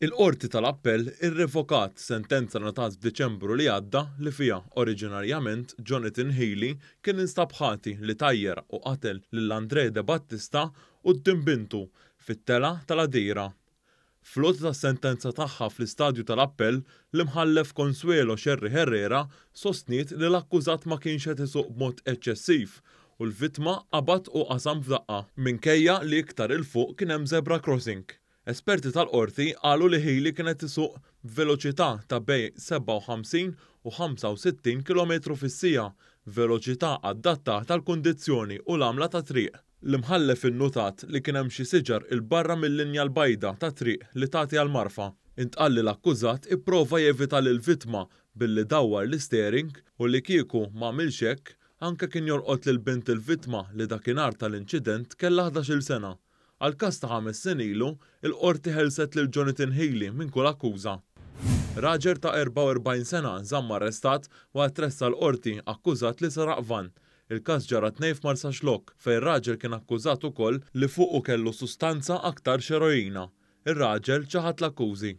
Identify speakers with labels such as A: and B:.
A: Il-Qorti tal-Appell irrevokat sentenza ngħatat f'Diċembru li għadda li fiha, oriġinarjament, Jonathan Hili kien instab ħati li tajjer u qatel lil André De Battista quddiem bintu fit-telgħa tal-Għadira. Fl-għoti tas-sentenza tagħha fl-istadju tal-appell, l-Imħallef Consuelo Scerri Herrera sostniet li l-akkużat ma kienx qed isuq b'mod eċċessiv u l-vittma qabad u qasam f'daqqa minkejja li iktar 'il fuq kien hemm zebra crossing. Esperti tal-Qorti qalu li Hili kien qed isuq b'veloċità ta' bejn 57 u 65 kilometru fis-siegħa, veloċità adattata għall-kundizzjoni u l-għamla tat-triq. L-Imħallef innutat li kien hemm xi siġar 'il barra mil-linja l-bajda tat-triq li tagħti għall-Marfa. Intqal li l-akkużat ipprova jevita lill-vittma billi dawwar l-istering u li kieku m'għamilx hekk, anke kien jolqot lil bint il-vittma li dakinhar tal-inċident kellha 11-il sena. Għall-każ ta' ħames snin ilu, il-Qorti ħelset lil Jonathan Healy minn kull akkuża. Raġel ta' 44 sena nżamm arrestat wara tressaq l-Qorti akkużat li seraq vann. Il-każ ġara t-Tnejn f'Marsaxlokk, fejn ir-raġel kien akkużat ukoll li fuqu kellu sustanza aktarx eroina. Ir-raġel ċaħad l-akkużi.